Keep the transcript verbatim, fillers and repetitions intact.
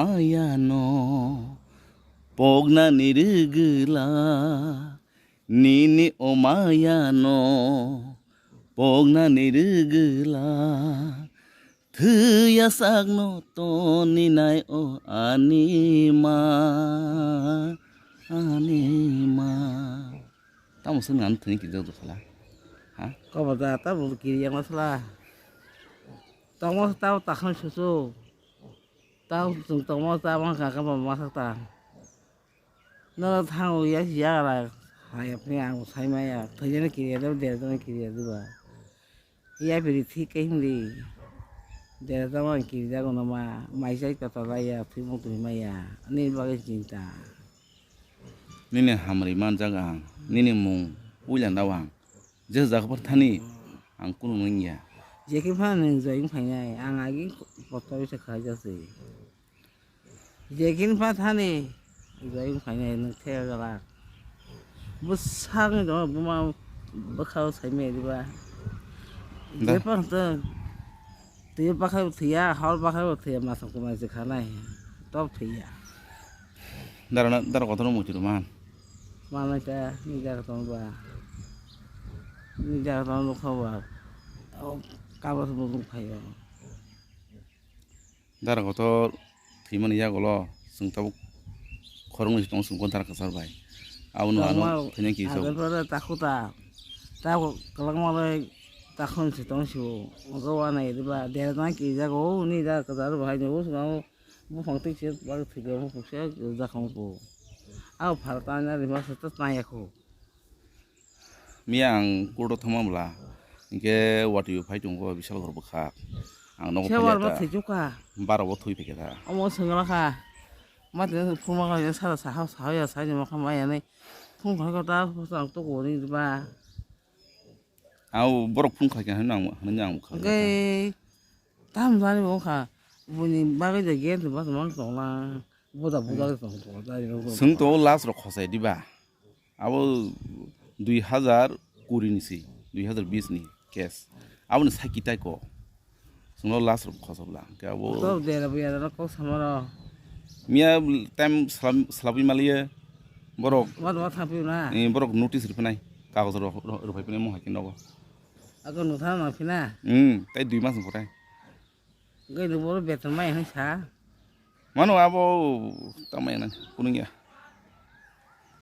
Ayano poknani rwgwla, nini o mayano poknani rwgwla, thwiya sakno toninai o ani ma, ani ma. Tamo se nang thwini kiri jak dokhala. Ha? Kobo da, tamo kiri yang masala. Tamo tamo takhon susu. Tamo tung tamo tamo ka ka ma sak ta. No thango ya ya la. Hai apni ang sai ma ya. Thajana kiri ya do der do kiri ya do ba. Ya biri thik kai hindi. Der do ma kiri jago no ma. Mai sai ta ta la ya thwi mo thwi ma ya. Ani bagwi chinta. Nini hamri manjak ang, nini mung puila nao ang, je jaga phar thani ang kunu nung ya. Jekhe phano nwng join phainai, ang agi kotor se khaijak se. Jekhe pha thani join phainai nwng thega galak. Bwsakni dong buma bwkhao saimai diba. Da. Jepang tong. Twi bakhai bo thwiya, hor bakhai bo thwiya, masang kumai se khanai. Tok thwiya. Dara na, dara kotor muitu man. Manai ta, ni jaga tong ba. Ni jaga tong ba khawa. O, kabas bo nung phaio. Dara kotor thwimani yagulo, chwng tabuk khoroknwi se tongo, chwng bo dara kwchar bai. Aboni ano thwina kisa. Agel pore takhuta. Tabuk kwlangma bai takhun se tong sio. Ogo wanai riba, dera tang kijago, ni dara kwchar bai, ni bo swngo. Buphang twi se bak thwikhe buphang se jakhang bo. Abo pharta na rima se ta tang yakho. Miya ang court o thangma bwla, hinkhe watwi phai tongo, bisal ghor bwkha. Ang nogo phai liya ta. Thwichukha. Bara bo thwi phikha ta. Omo swnglakha. Mati phunukma kha sara saha saha ya sai ni mokha maya ni. Phunukha kha ta ang to gori ba. Ang borok phunukha khe hinwi ang hinwi ang bwkha. Ge. Tam jani bo kha. Buni bagwi de gen ba tong tongla. Buda buda tong tong. Swng to last rok khosai diba. Abo dui hazar kuri ni si, dui hazar bis ni case. Aboni saki tai ko. Sungno last rok khosok la. Ke abo. To dera buya rok kok samaro. Miya time slab-, slabi maliye borok. Wat wat hapi na. Eh, borok notice ripenai. Kagoj rok, rok, rok ripenai mo hakin nogo. Ako nutha ma phina. Hmm, tai dui mas ni kotai. Gai ni boro beton mai hai sa. Mano abo tamai na kunung ya.